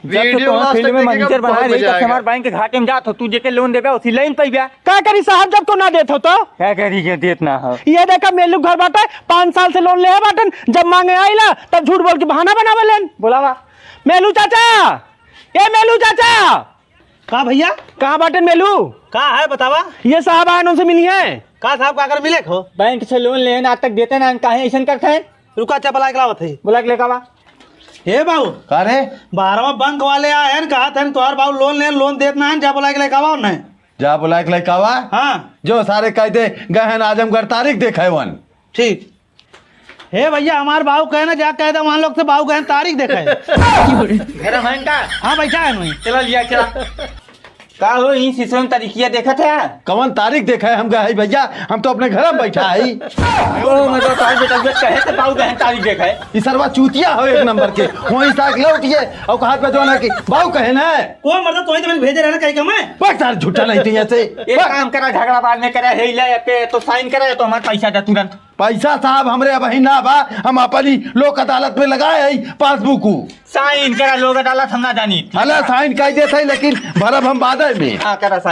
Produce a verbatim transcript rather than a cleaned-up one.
जब से वीडियो तोहर लास्ट फील्ड तक में देखिएगा, मैनेजर बना बहुत रही, मजा तब से आएगा। हमार बैंक के घाटे में जात हो, तू जेके लोन देबे, उसी लाइन पे बा। का करी साहब, जब तो ना देत हो तो? का करी के देत ना हो? ये देखा, मेलू घर बाटे, पाँच साल से लोन ले बाटन, जब मांगे आइला, तब झूठ बोल के बहाना बनावे लेन। बोलावा। मेलू चाचा, ए मेलू चाचा। का भैया? कहाँ बाटन मेलू? का है बतावा? ये साहब आए, उनसे मिली है। का साहब, का कर मिले हो? बैंक से लोन लेन, आज तक देते ना, काहे ऐसन करते हैं? रुका, अच्छा, बुला के लावत है। बुला के लेके आवा। हे बाबू। का रे? बाहरवा बैंक वाले आए हैं, कहा था तोहार बाबू लोन ले, लोन देत ना है, जा बुला के लेके आवा उन्हें। जा बुला के लेके आवा। हाँ। जो सारे कह दे, गए हैं आजमगढ़, तारीख देखे वन। ठीक। हे भैया, हमार बाबू कहे ना, जा कह दे वहाँ लोग से, बाबू कहे तारीख देखे। घर में का? हाँ, बैठा है वहीं। चला लिया, चला। का हो, ई सिसवन तारीखिया देखत है? कवन तारीख देखे हम गए है भैया, हम तो अपने घर में बैठा है। ओ, मैं तो तारीख देखे, कहे तो बाबू कहे तारीख देखे। ई सरवा चूतिया हो एक नंबर के, वहीं से आके लौटिए और कहा पे जो ना कि बाबू कहे ना। ओ मर्द, तोही तो मैंने भेजे रहे ना कहीं का मैं। बस यार, झूठा नहीं थी ऐसे। एक काम करा, झगड़ा बाद में करा, हे ले पे तो साइन करा, तो हमार पैसा दे तुरंत। पैसा साहब हमरे अबही ना बा, हम अपनी लोक अदालत में लगाए है पासबुक। साइन करा, लोक अदालत हम ना जानी। अला साइन कह देत है, लेकिन भरब हम बादे में। हाँ, करा साइन।